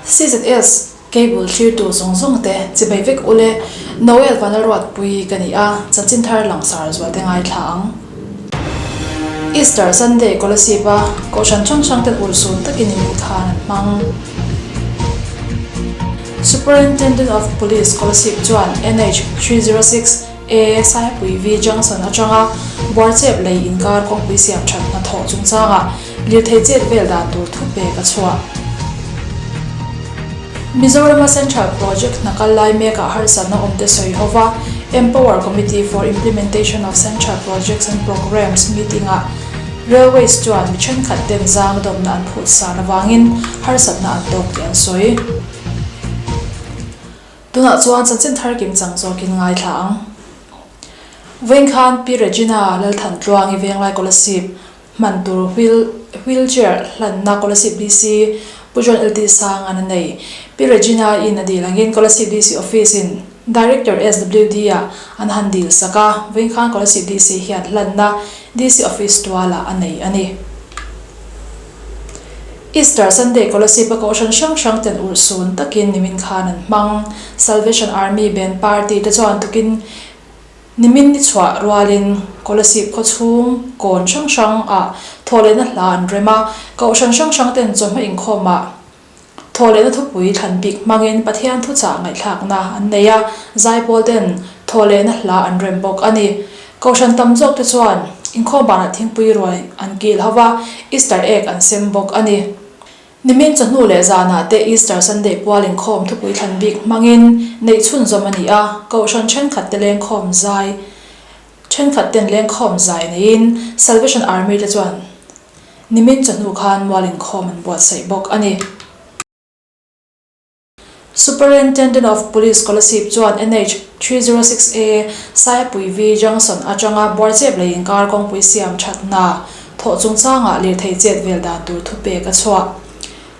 CZS Cable thlirtu zawng zawng te chibai vek ule Noel Vanlalruatpui ka ni a, chanchin thar langsar zualte ngaithla ang. Easter Sunday Kolasib a Kohhran hrang hrang ten urhsun takin nimin khan an hmang. Superintendent of Police Kolasib chuan NH 306 A Saihapui V Junction atanga Buarchep lei inkar kawngpui siam that hnathawh chungchangah lirthei chet vel dan tur thu pek a chhuah. Mizorama Central Project hna kal lai mekah harsatna awmte sawi ho va, Empower Committee for Implementation of Central Projects and Programmes meeting-ah Railways chuan mi thenkhat ten zang dawmna an phut san avangin harsatna an tawk tih an sawi. Tunah chuan chanchin thar kim chang zawkin ngaithla ang. Vawiin khan Pi Regina Lalthantluangi Venglai Kolasib hman tur wheel wheelchair hlanna Kolasib DC Pu John LT Sangan a nei. Pi Regina in a dil angin Kolasib DC Office in Director SWD ah an han dil sak a, vawiin khan Kolasib DC hian hlanna DC Office tualah a nei a ni. Easter Sunday Kolasib a kohhran hrang hrang ten urhsun takin nimin khan an hmang. Salvation Army Band Party te chuan tukin Nimin ni chhuah rualin Kolasib khawchhung kawn hrang hrang ah thawhlehna hla an rem a, kohhran hrang hrang ten chawhma inkhawm ah thawhlehna thupui thlan bik hmangin Pathian thuchah ngaihthlakna an nei a, zaipawl ten thawhlehna hla an rem bawk a ni. Kohhran tam zawk te chuan inkhawm banah thingpui ruai an kil ho va, Easter egg an sem bawk a ni. Nimin chawhnu leh zanah te Easter Sunday pual inkhawm thupui thlan bik hmangin neih chhunzawm a ni a, Kohhran thenkhat te lengkhawm zai thenkhat ten lengkhawm zai neiin Salvation Army te chuan nimin chawhnu khan mual inkhawm an buatsaih bawk a ni. Superintendent of Police Kolasib chuan NH 306 A Saihapui V Junction atanga Buarchep lei inkar kawngpui siam that hna thawh chungchangah lirthei chet vel dan tur thupek a chhuah.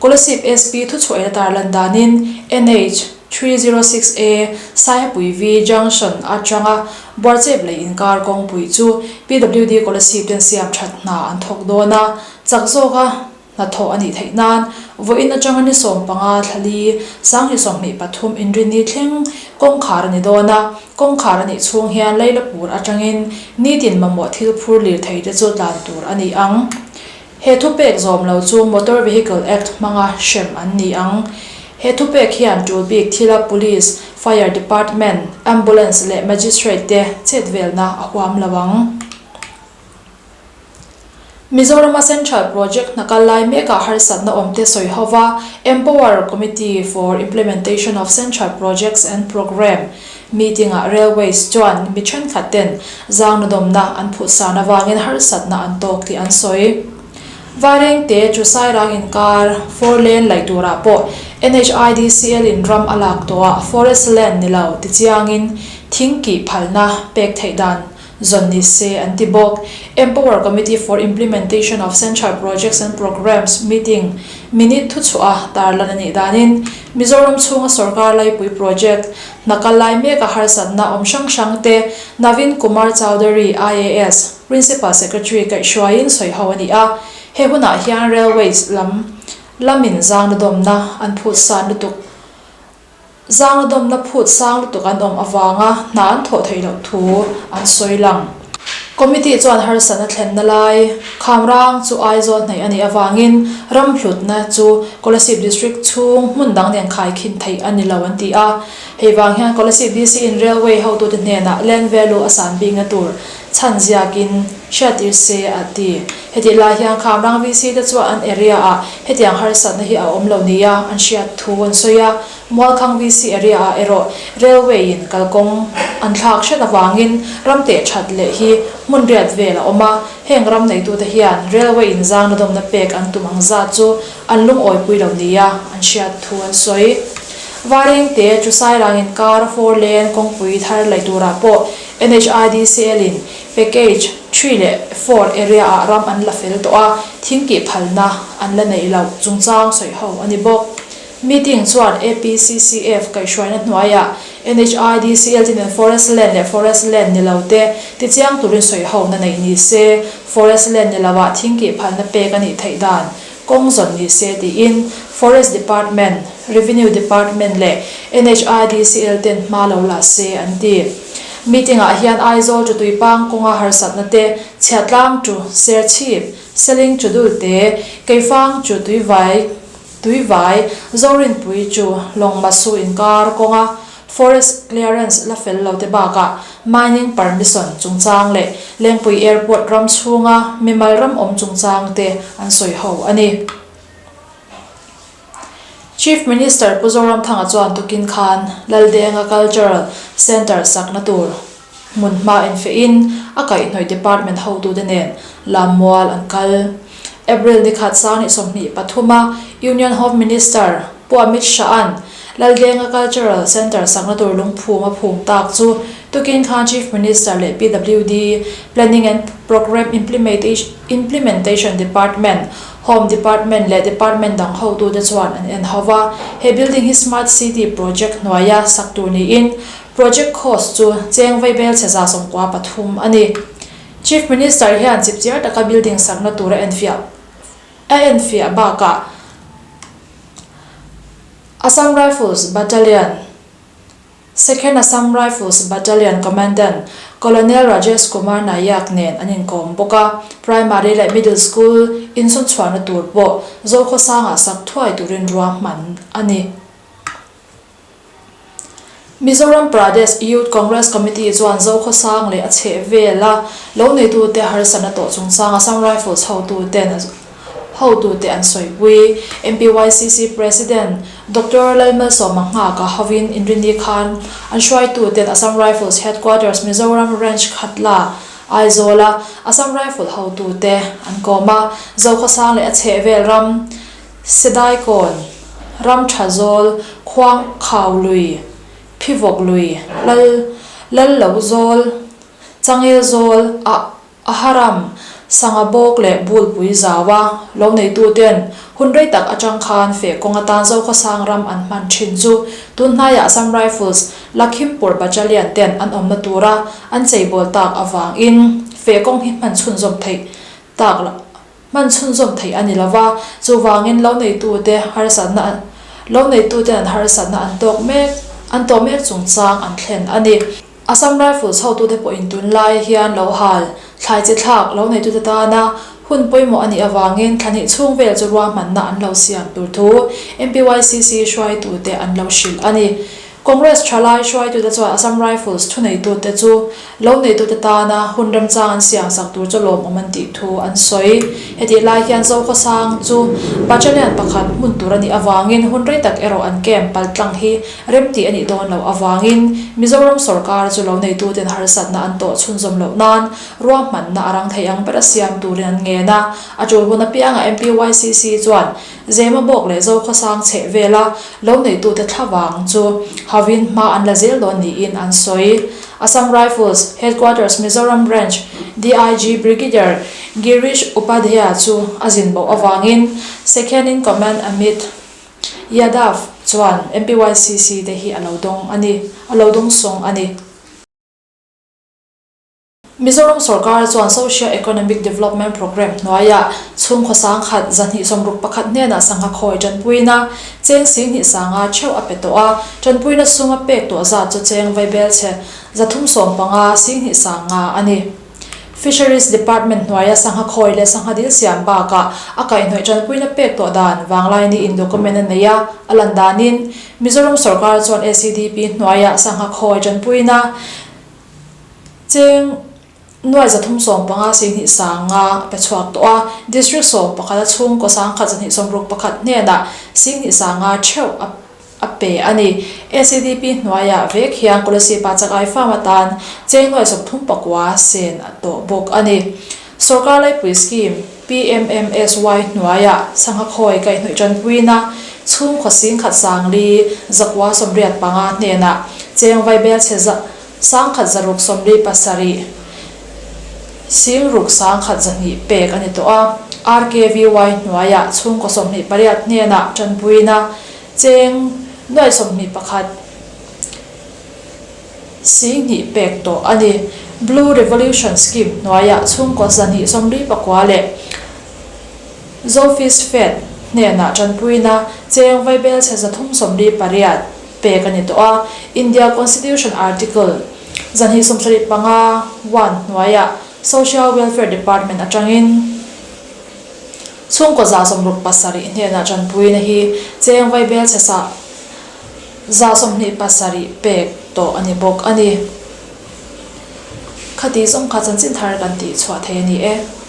Kolasib SP thuchhuah in a tarlan danin NH 306 A Saihapui V Junction atanga Buarchep lei inkar kawngpui chu PWD Kolasib ten siam that hna an thawk dawn a, chak zawka Hnathawh a nih theih nan vawiin atanga ni 15 thlali sanghnih 23 inrinni thleng kawngkhar a ni dawn a, kawngkhar a nih chhung hian Leilapur atangin nitin mamawh thil phur lirthei te chu tlan tur a ni ang. He thupek zawm lo chu Motor Vehicle Act hmanga hrem an ni ang. He thupek hian tul bik thila Police, Fire Department, Ambulance leh Magistrate te chetvelna a huam lo ang. Mizorama Central Project hna kal lai mekah harsatna awmte sawi ho va, Empower Committee for Implementation of Central Projects and Programme meeting-ah Railways chuan mi thenkhat ten zangnadawmna an phut san avangin harsatna an tawk tih an sawi. Vairengte chu Sairang inkar four lane laih turah pawh NHIDCL in ram a lak tawhah forest land ni lo tichiangin thing kih phalna pek theih dan Zawn ni se an ti bawk. Empower Committee for Implementation of Central Projects and Programmes meeting minute thuchhuah a tarlan a nih danin Mizoram chhunga sorkar laipui project hna kal lai meka harsatna awm hrang hrang te Navin Kumar Chaudhary, IAS, Principal Secretary kaihhruaiin sawi ho a ni a. He hunah hian Railways lam lamin zangna dawmna an phut san lutuk. Zang a dawmna phut sang lutuk an awm avanga hna an thawh theih loh thu an sawi lang. Committee chuan harsatna thlenna lai Khamrang chu Aizawl hnaih a nih avangin ram hlutna chu Kolasib District chhung hmun dang nen khaikhin theih a ni lo an ti a. Hei vang hian Kolasib DC in Railway hotute hnenah land value a san bikna tur chhan ziakin hriattir se a ti. Hetih lai hian Khamrang VC te chuan an area ah hetiang harsatna hi a awm lo nia an hriat thu an sawi a, Mualkhang VC area ah erawh railway in kalkawng an thlak hret avangin ram teh that leh hi hmun riat vel a awm a, heng ram neitute hian railway in zangna dawmna pek an tum ang zat chu an lungawipui lo nia an hriat thu an sawi. Vairengte chu Sairang inkar four lane kawngpui thar laih turah pawh NHIDCL in package three leh four area ah ram an la fel tawh a, thing kih phalna an la neih loh chungchang sawi ho a ni bawk. Meeting chuan APCCF kaihhruaina hnuaiah NHIDCL te nen forest land leh forest land ni lo te tichiang turin sawi ho na neih ni se, forest land ni lo ah thing kih phalna pek a nih theih dan. kawng zawn ni se tiin Forest Department, Revenue Department leh NHIDCL ten hma lo la se an ti. Meeting ah hian Aizawl chu Tuipang kawnga harsatna te, Chhiatlang chu Serchhip, Seling chu Dulte, Keifang chu Tuivai, Tuivai, Zorinpui chu Lawngmasu inkar kawnga Forest clearance la fel lo te bakah mining permission chungchang leh Lengpui Airport ram chhunga mimal ram awm chungchang te an sawi ho a ni. Chief Minister Pu Zoramthanga chuan tukin khan Laldenga Cultural Centre sakna tur hmun hma enfehin a kaihhnawih department hotute nen Lammual an kal. April ni khat sang ni 23 a Union Home Minister Pu Amit Shah-a'n Laldenga Cultural Centre sakna tur lungphum a phum tak chu tukin khan Chief Minister leh PWD, Planning and Programme Implementation Department, Home Department leh Department dang hotute chuan an en ho va. He building hi Smart City project hnuaia sak tur niin project cost chu cheng vaibel chhe 93 a ni. Chief Minister hian chipchiar taka building sakna tur a enfiah a enfiah bakah Assam Rifles Battalion, Second Assam Rifles Battalion Commandant Colonel Rajesh Kumar Nayak nen an inkawm bawk a, Primary leh Middle School insawnchhuahna tur pawh Zokhawsangah sak thuai turin ruahman a ni. Mizoram Pradesh Youth Congress Committee chuan Zokhawsang leh a chheh vela lo neitute harsatna tawh chungchang Assam Rifles hotuten hotute an sawipui. MPYCC President Doctor Lalmalsawma Nghaka hovin Inrini khan an hruaituten Assam Rifles Headquarters Mizoram Range Khatla Aizawla Assam Rifle hotute an kawm a, Zokhawsang leh a chheh vel ram Sedaikawn, Ramthazawl, Khuangkhau lui, Phivawk lui, Lal Lallozawl, Changelzawl, ah Aharam, Sangabawk leh Bulpui zaua lo neituten hun rei tak atang khan feh kawng atan Zokhawsang ram an hman thin chu tun hnaiah Assam Rifles, Lakhimpur Battalion ten an awmna tura an cheibawl tak avangin feh kawng hi hman chhunzawm theih tak Hman chhunzawm theih a ni lo va, chuvangin lo neitute harsatna an lo neituten an harsatna an tawk mek an tawh mek chungchang an thlen a ni. Assam Rifles hotute pawhin tunlai hian lo hal, thlai chi thlak lo neitute tana hun pawimawh a nih avangin thla hnih chhung vel chu ruahmanna an lo siam tur thu MPYCC hruaitute an lo hrilh a ni. Congress thalai hruaitute chuan Assam Rifles thuneitute chu lo neitute tana hun remchang an siamsak tur chu lawmawm an tih thu an sawi. Hetih lai hian Zokhawsang chu battalion pakhat hmun tur a nih avangin hun rei tak erawh an camp paltlang hi remtih a nih dawn loh avangin Mizoram sorkar chu lo neituten harsatna an tawh chhunzawm loh nan ruahmanna a rang thei ang bera siam turin an ngen a. A tul hun apiangah MPYCC chuan Zema bawk leh Zokhawsang chheh vela lo neitute thlavang chu hauin hma an la zel dawn niin an sawi. Assam Rifles Headquarters Mizoram Branch DIG Brigadier Girish Upadhyaya chu a zin boh avangin Second in Command Amit Yadav chuan MPYCC te hi a lo dawng a ni, a lo dawng sawng a ni. Mizoram sorkar chuan Socio Economic Development Programme hnuaiah chhungkhaw sangkhat 261 hnenah sangha khawi tanpuina cheng 20 sanga theuh a pe tawh a, tanpuina suma pek tawh zat chu cheng vaibelchhe 315 20 sanga a ni. Fisheries Department hnuaia sangha khawi leh sangha dil siam bakah a kaihhnawih tanpuina pek tawh dan vanglai niin document a nei a, a lan danin Mizoram sorkar chuan SEDP hnuaiah sangha khawi tanpuina Cheng nuai 315 2 sanga a pe chhuak tawh a, District 11 a chhungkaw sangkhat 261 hnenah 2 sanga theuh a a pe a ni. SEDP hnuaiah vek hian Kolasib-a chakai farm atan cheng nuai 39 sen a tawh bawk a ni. Sorkar Laipui Scheme, PMMSY, hnuaiah sangha khawi kaihhnawih tanpuina chhungkaw singkhat sangli 985 hnenah cheng vaibelchhe Sangkhat 647, Singruk sangkhat 200 pek a ni tawh a, RKVY hnuaiah chhungkaw 28 hnenah tanpuina cheng nuai 21 singhnih pek tawh a ni. Blue Revolution Scheme hnuaiah chhungkaw 249 leh Zofis Fed. hnenah tanpuina cheng vaibelchhe 348 pek a ni tawh a, India Constitution Article 275, one hnuaiah Social Welfare Department atangin chhungkaw 67 hnenah tanpuina hi cheng vaibelchhe sa 27 pek tawh a ni bawk a ni. Khati zawng kha chanchin thar kan tih chhuah thei a ni e.